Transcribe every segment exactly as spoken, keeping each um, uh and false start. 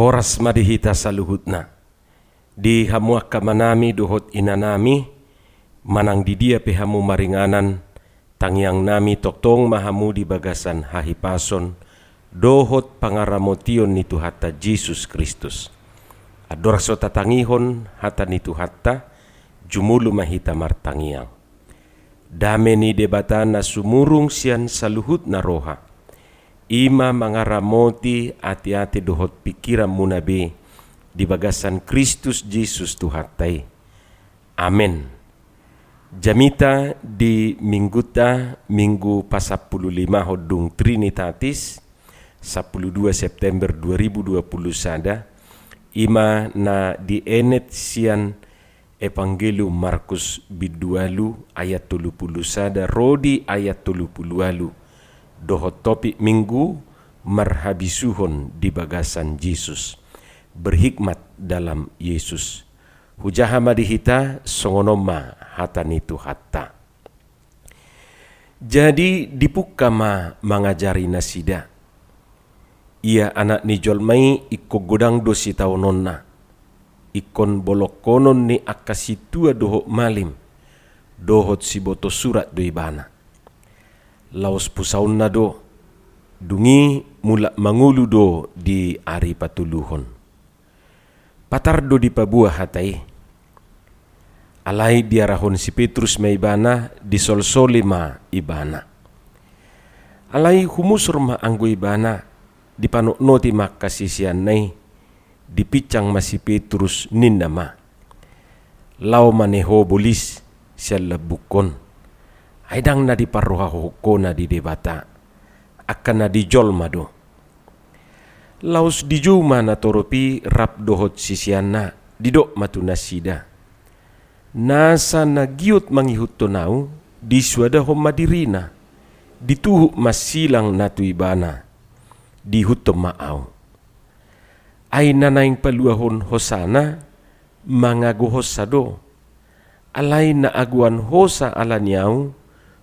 Horas ma di hita saluhutna. Di hamu angka amanami dohot inanami, manang di dia pe hamu maringanan, tangiangnami tongtong ma hamu di bagasan hahipason dohot pangaramotion ni Tuhanta Jesus Kristus. Andorang so tatangihon hata ni Tuhanta, jumolo ma hita martangiang. Dame ni Debata na sumurung sian saluhutna roha, i ma mangaramoti ateate dohot pingkiranmuna be di bagasan Kristus Jesus Tuhanta i. Amen. Jamita di Mingguta, Minggu pasampulu lima hondung Trinitatis, sampulu dua September dua ribu dua puluh sada, i ma na dienet sian Evangelium Markus bindu ualu ayat tolu pulu sada ro di ayat tolu pulu ualu, dohot topik Minggu, marhabisuhon di bagasan Jesus. Berhikmat dalam Yesus. Hujaha ma di hita, songon on ma hata ni Tuhanta. Jadi dipungka ma mangajari nasida. Ia Anak ni jolma i ingkon godang do sitaononna, ingkon bolongkonon ni angka sintua dohot malim, dohot sibotosurat do ibana. Laos pusaonna do, dung i mulak mangolu do di ari patoluhon. Patar do dipaboa hata i. Alai diarahon si Petrus ma ibana, disolsoli ma ibana. Alai humusur ma anggo ibana, dipanotnoti ma angka siseanna i, dipinsang ma si Petrus, ninna ma: Laho ma ne ho bolis sian lambungkon, ai ndang na diparrohahon hona di Debata, angka na di jolma do. Laos dijou ma natorop i rap dohot siseanna, didok ma tu nasida: Nasa na giot mangihuthon ahu, disuadahon ma dirina, dituhuk ma silang na tu ibana, diihuthon ma ahu. Ai na naeng paluahon hosana, mangagohonsa do. Alai na agoan hosa ala ni ahu,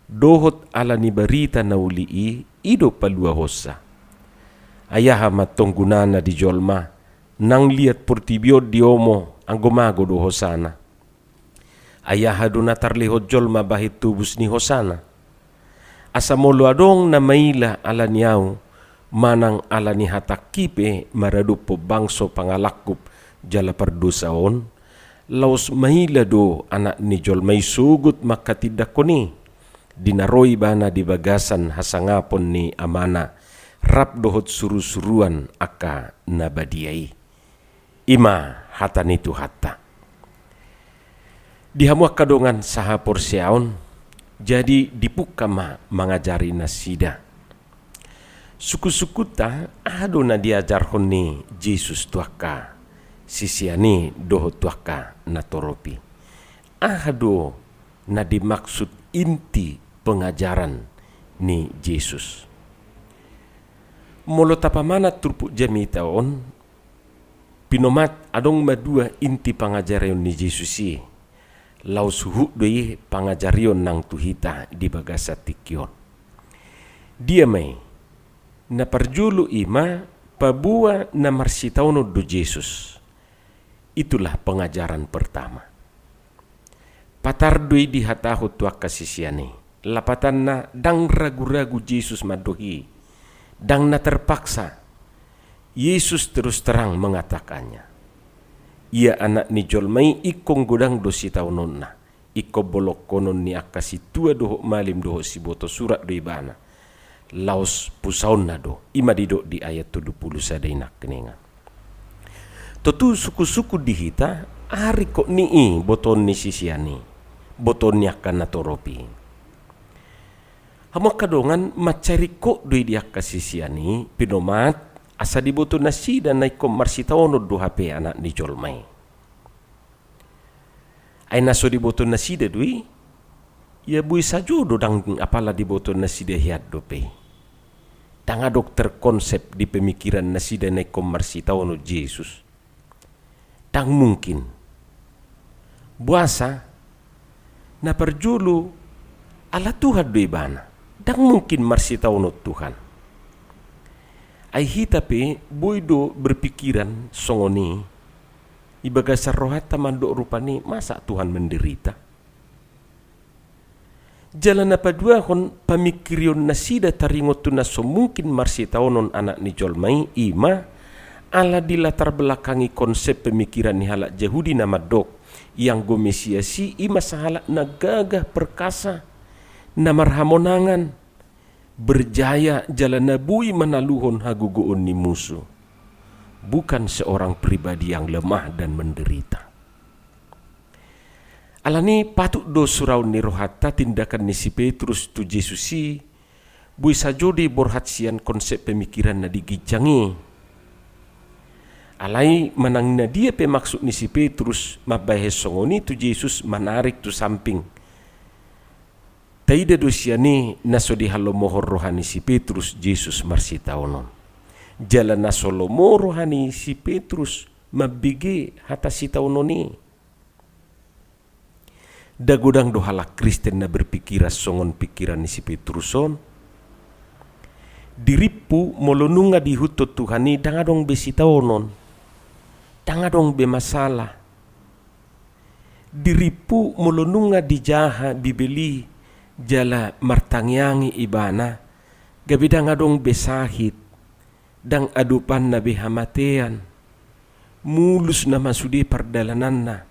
dohot ala ni barita na uli i, i do paluahonsa. Ai aha ma tong gunana di jolma, nang liat portibi on diomo, anggo mago do hosana? Ai aha do na tarlehon jolma bahen tobus ni hosana? Asa molo adong na maila ala ni ahu, manang ala ni hatangki pe maradophon bangso pangalangkup jala pardosa on, laos maila do Anak ni jolma i sogot manghatindanghon i, di na ro ibana di bagasan hasangapon ni Amana, rap dohot surusuruan angka na badia i. I ma hata ni Tuhanta. Di hamu angka dongan sahaporseaon, jadi dipungka ma mangajari nasida. Sungkunsungkunta, aha do na diajarhon ni Jesus tu angka sisean i dohot tu angka natorop i? Aha do na dimaksud inti pengajaran ni Jesus? Molo tapamanat turpuk jamita on, pinomat adong ma dua inti pangajarion ni Jesus i, laos huhut do i pangajarion nang tu hita di bagasan tingki on. Dia ma i? Na parjolo i ma paboa na marsitaonon do Jesus. Itulah pengajaran pertama. Patar do i dihatahon tu angka sisean i. Lapatanna, ndang ragu-ragu Jesus mandok i. Ndang na terpaksa. Yesus terus terang mengatakannya. Ia Anak ni jolma i ingkon godang do sitaononna. Ingkon bolongkonon ni angka sintua dohot malim dohot sibotosurat do ibana. Laos pusaonna do, i ma didok di ayat tolu pulu sada i nangkiningan. Tontu sungkunsungkun di hita, aha ringkot ni i botoon ni sisean i, botoon ni angka natorop i? Hamu angka dongan, mansai ringkot do i di angka sisean i, pinomat, asa diboto nasida na ingkon marsitaonon do hape Anak ni jolma i. Ai na so diboto nasida do i, ia boi sajo do ndang apala diboto nasida hian dope. Ndang adong terkonsep di pemikiran nasida na ingkon marsitaonon Jesus. Ndang mungkin. Boasa? Na parjolo, ala Tuhan do ibana. Ndang mungkin marsitaonon Tuhan. Ai hita pe boi do berpikiran songon i, di bagasan rohanta mandok rupani, masa Tuhan menderita? Jala na paduahon, pamingkirion nasida taringot tu na so mungkin marsitaonon Anak ni Jolma i, i ma ala dilatar belakangi konsep pemikiran ni halak Jahudi na mandok, ianggo Mesias i, i ma sahalak na gagah perkasa, na marhamonangan, berjaya jala na boi manaluhon hagogoon ni musu, bukan seorang pribadi yang lemah dan menderita. Alani patut do suraon ni rohanta tindakan ni si Petrus tu Jesus i, boi sajo do i borhat sian konsep pemikiran na di ginjang i. Alai manang na dia pe maksud ni si Petrus mambahen songon i tu Jesus manarik tu samping, taida do sian i na so dihalomohon roha ni si Petrus Jesus marsitaonon. Jala na so lomo roha ni si Petrus mambege hata sitaonon i. Nda godang do halak Kristen na berpikiran songon pikiran ni si Petrus on. Dirimpu molo nunga diihuthon Tuhan i, ndang adong be sitaonon, ndang adong be masalah. Dirimpu molo nunga dijaha Bibel i jala martangiangi ibana, gabe ndang adong be sahit, ndang adopanna be hamatean, mulus nama sude pardalananna,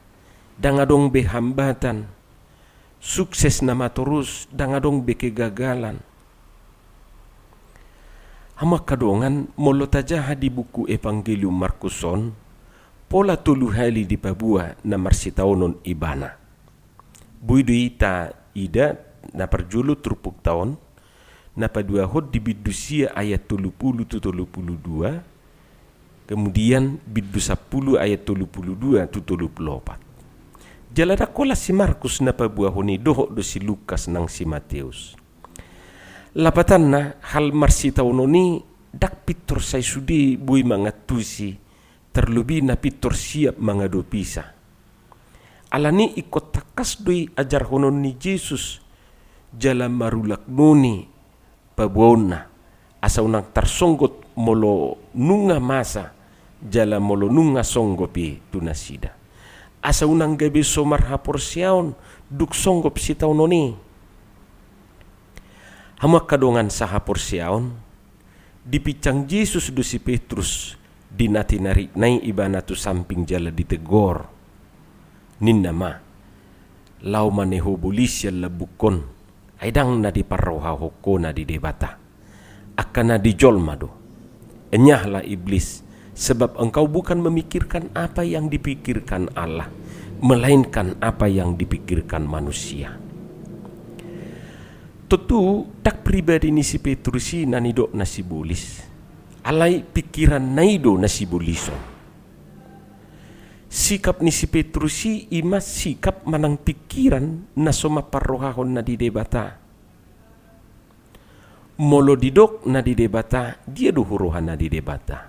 ndang adong be hambatan, sukses nama torus, ndang adong be kegagalan. Hamu angka dongan, molo tajaha di buku Evangelium Markus on, pola tolu hali dipaboa na marsitaonon ibana. Boi do i taida, na parjolo turpukta on, na paduahon di bindu sia ayat tolu pulu tu tolu pulu dua, kemudian bindu sampulu ayat tolu pulu dua tu tolu pulu opat. Jala ndang holan si Markus na paboahon i, dohot do si Lukas nang si Mateus. Lapatanna, hal marsitaonon i ndang pintor sai sude boi mangantusi, terlebih na pintor siap mangadopisa. Alani ingkon tangkas do i ajarhonon ni Jesus, jala marulak noni paboaonna, asa unang tarsonggot molo nunga masa, jala molo nunga songgop i tu nasida. Asa unang gabe so marhaporseaon dung songgop sitaonon i. Hamu angka dongan sahaporseaon, dipinsang Jesus do si Petrus di na tinarikna i ibana tu samping jala ditegor. Ninna ma, laho ma ne ho bolis sian lambungkon, ai ndang na diparrohahon ho na di Debata, angka na di jolma do. Enyahlah iblis, sebab engkau bukan memikirkan apa yang dipikirkan Allah, melainkan apa yang dipikirkan manusia. Tontu ndang pribadi ni si Petrus i na nidokna sibolis. Alai pikiranna i do na sibolison. Sikap ni si Petrus i, i ma sikap manang pikiran na so mamparrohahon na di Debata. Molo didok na di Debata, dia do huroha na di Debata?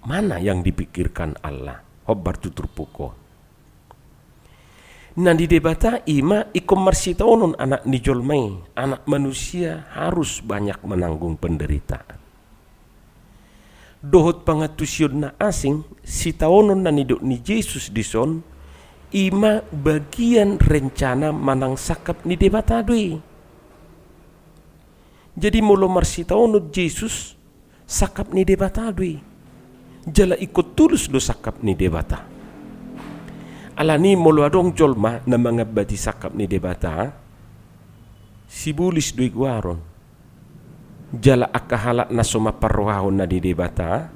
Mana yang dipikirkan Allah? Hombar tu turpuk on. Na di Debata i ma ingkon marsitaonon Anak ni jolma i, anak manusia harus banyak menanggung penderitaan. Dohot pangantusion na asing, sitaonon na nidok ni Jesus dison, i ma bagian rencana manang sangkap ni Debata do i. Jadi molo marsitaonon Jesus, sangkap ni Debata do i. Jala ingkon tulus do sangkap ni Debata. Alani molo adong jolma na mangambati sangkap ni Debata, sibolis do i goaron. Jala angka halak na so mamparrohahon na di Debata,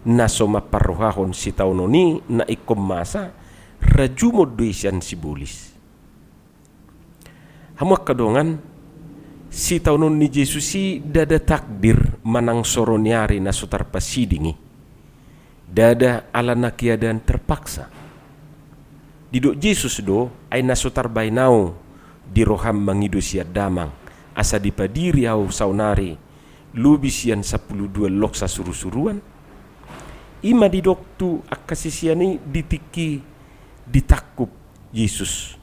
na so mamparrohahon sitaonon i na ingkon masa, rajumon do i sian sibolis. Hamu angka dongan, sitaonon ni Jesus i ndada takdir manang soro ni ari na so tarpasiding i. Ndada alana keadaan terpaksa. Didok Jesus do, ai na so tarbahen ahu di roham mangido sian Damang, asa dipadiri ahu saonari lobi sian sampulu dua loksa surusuruan. I ma didok tu angka sisean i di tingki ditangkup Jesus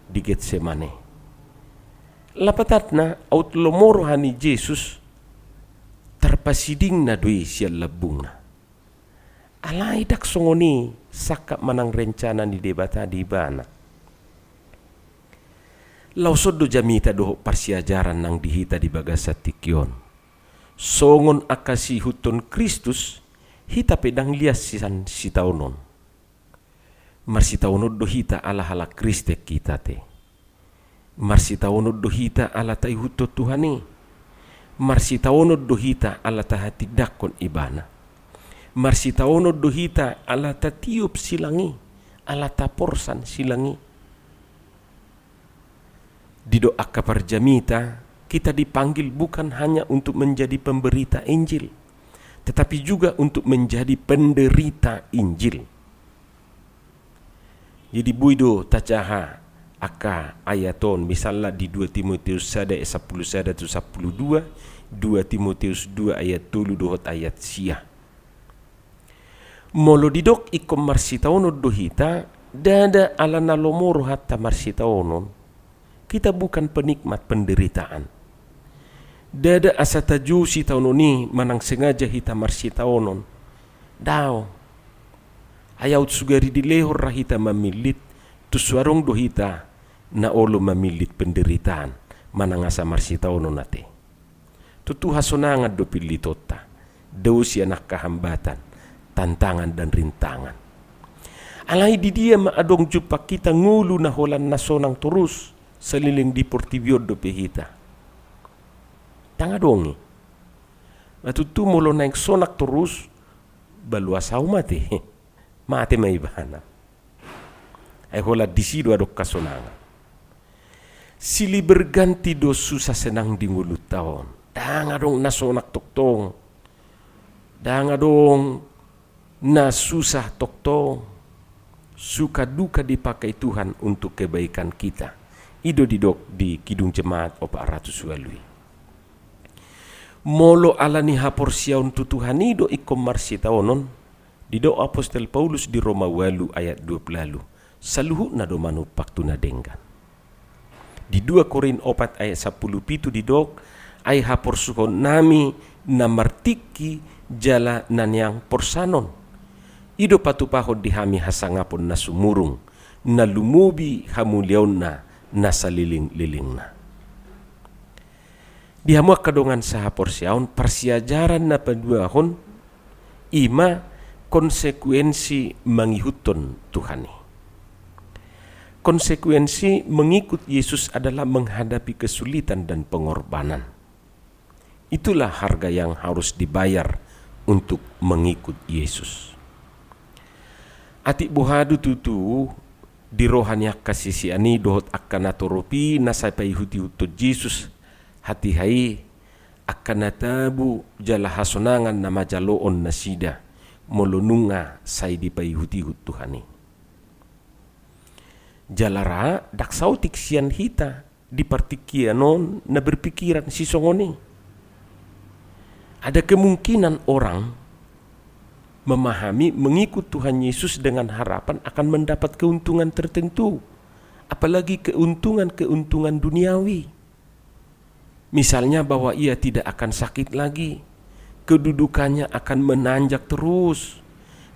di Getsemane. Lapatanna, aut lomo roha ni Jesus, tar-, Pasidingna do i sian lambungna. Alai ndang songon i sangkap manang rencana ni Debata di ibana. Laos on do jamita dohot parsiajaran nang di hita di bagasan tingki on. Songon angka siihuthon Kristus, hita pe ndang lias sian sitaonon. Marsitaonon do hita ala halak Kristen hita te. Marsitaonon do hita ala taihuthon Tuhan i. Marsitaonon do hita ala tahatindangkon ibana. Marsitaonon do hita ala tatiop silang i, ala taporsan silang i. Didok angka parjamita, kita dipanggil bukan hanya untuk menjadi pemberita Injil, tetapi juga untuk menjadi penderita Injil. Jadi boi do tajaha angka ayat on, misalna di dua Timoteus sada ayat sampulu sada tu sampulu dua, dua Timoteus dua ayat tolu dohot ayat sia. Molo didok ingkon marsitaonon do hita, ndada ala na lomo rohanta marsitaonon, kita bukan penikmat penderitaan. Ndada asa tajou sitaonon i manang sengaja hita marsitaonon. Daong. Ai aut sugari dilehon ra hita mamillit, tung so adong do hita na olo mamillit penderitaan, manang asa marsitaonon ate. Tutu hasonangan do pillitonta, dao sian angka hambatan, tantangan dan rintangan. Alai di dia ma adong jumpang hita ngolu na holan na sonang torus, saleleng di portibi on dope hita? Ndang adong i. Nah, tutu molo naeng sonang torus, balu asa au mate. Mate ma ibana. Ai holan disi do adong hasonangan. Silih berganti do susah senang di ngolunta on. Ndang adong na sonang tongtong. Ndang adong na susah tongtong. Suka duka dipakai Tuhan untuk kebaikan kita. I do didok di Kidung Jemaat opat ratus ualu i. Molo ala ni haporseaon tu Tuhan i do ingkon marsitaonon, didok apostel Paulus di Roma ualu ayat dua pulu ualu, saluhutna do manumpak tu na denggan. Di dua Korint opat ayat sampulu pitu didok, ai haporsuhonnami na martingki jala na niangporsanon, i do patupahon di hami hasangapon na sumurung, na lumobi hamuliaonna na salelenglelengna. Di hamu angka dongan sahaporseaon, parsiajaran na paduahon i ma konsekuensi mangihuthon Tuhan i. Konsekuensi mengikut Yesus adalah menghadapi kesulitan dan pengorbanan. Itulah harga yang harus dibayar untuk mengikut Yesus. Atik boha do tutu di roha ni angka sisean i dohot angka natorop i na sai paihuthon Jesus hatiha i, angka na tabo jala hasonangan na manjaloon nasida molo nunga sai dipaihutihut Tuhan i. Jala ra ndang saotik sian hita di partingkian on na berpikiran sisongon i. Ada kemungkinan orang memahami mengikut Tuhan Yesus dengan harapan akan mendapat keuntungan tertentu, apalagi keuntungan-keuntungan duniawi. Misalnya bahwa ia tidak akan sakit lagi, kedudukannya akan menanjak terus,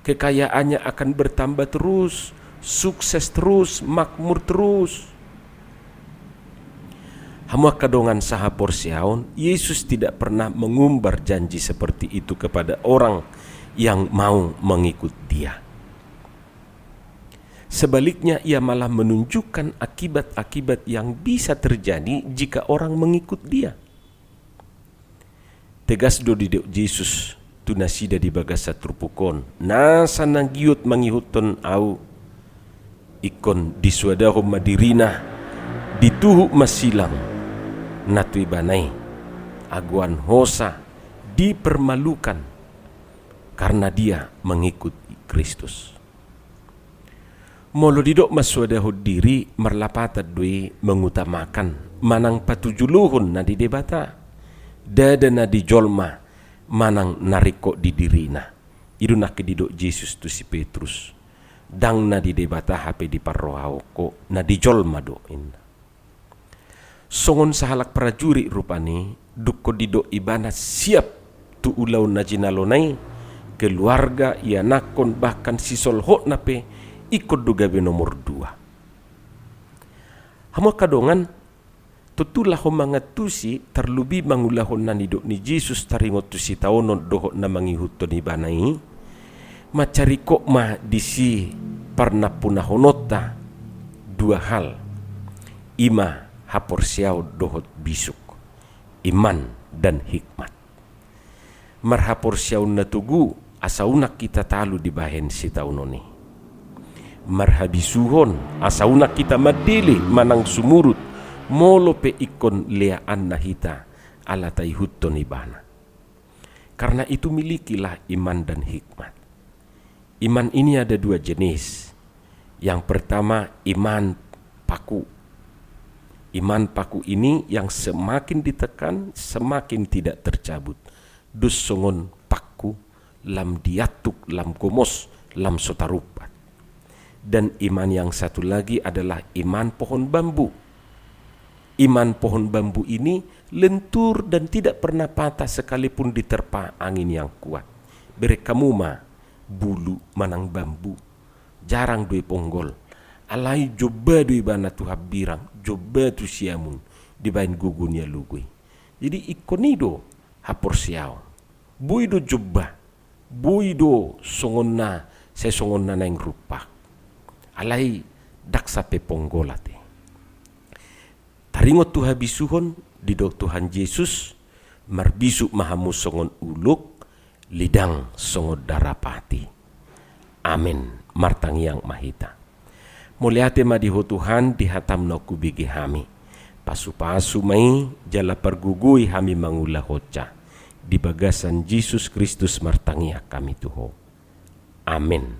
kekayaannya akan bertambah terus, sukses terus, makmur terus. Hamu angka dongan sahaporseaon, Yesus tidak pernah mengumbar janji seperti itu kepada orang yang mau mengikut Dia. Sebaliknya, Ia malah menunjukkan akibat-akibat yang bisa terjadi jika orang mengikut Dia. Tegas do didok Jesus tu nasida di bagasan turpuk on, nasa na giot mangihuthon Ahu, ingkon disoadahon ma dirina, dituhuk ma silang na tu ibana i, agoan hosa, dipermalukan karena dia mengikut Kristus. Molo didok mansoadahon diri, marlapatan do i mengutamakan manang patujulohon na di Debata, ndada na di jolma manang na ringkot di dirina. I do nangkin didok Jesus tu si Petrus, ndang na di Debata hape diparrohahon ho, na di jolma do, ninna. Songon sahalak prajurit rupani, dungkon didok ibana siap tu ulaon na jinalona i, keluarga, ianakhon, bahkan sisolhotna pe ingkon do gabe nomor dua. Hamu angka dongan, tontu laho mangantusi, tarlubi mangulahon na nidok ni Jesus taringot tu sitaonon dohot na mangihuthon ibana i, mansai ringkot ma disi parnampunahononta dua hal, i ma haporseaon dohot bisuk, iman dan hikmat. Marhaporseaon na togu, asa unang hita talu dibahen sitaonon i. Marhabisuhon, asa unang hita mandele manang sumurut, molo pe ingkon leaanna hita ala taihuthon ibana. Karena itu, milikilah iman dan hikmat. Iman ini ada dua jenis. Yang pertama, iman paku. Iman paku ini yang semakin ditekan, semakin tidak tercabut. Dos songon paku, lam diantuk, lam gomos, lam so tarumpat. Dan iman yang satu lagi adalah iman pohon bambu. Iman pohon bambu ini lentur dan tidak pernah patah sekalipun diterpa angin yang kuat. Bereng hamu ma bulu manang bambu. Jarang do i ponggol. Alai jomba do ibana tu hambirang, jomba tu siamun, dibahen gogo ni alogo i. Jadi ingkon i do haporseaon. Boi do jomba, boi do songon na, sai songon na naeng rumpak. Alai ndang sampe ponggol ate. Taringot tu habisuhon, didok Tuhan Jesus, marbisuk ma hamu songon ulok, lidang songon darapati. Amen. Martangiang ma hita. Mauliate ma di Ho Tuhan, di hatam na hubege hami. Pasupasu ma i, jala pargogoi hami mangulahonsa. Di bagasan Jesus Kristus martangiang hami tu Ho. Amen.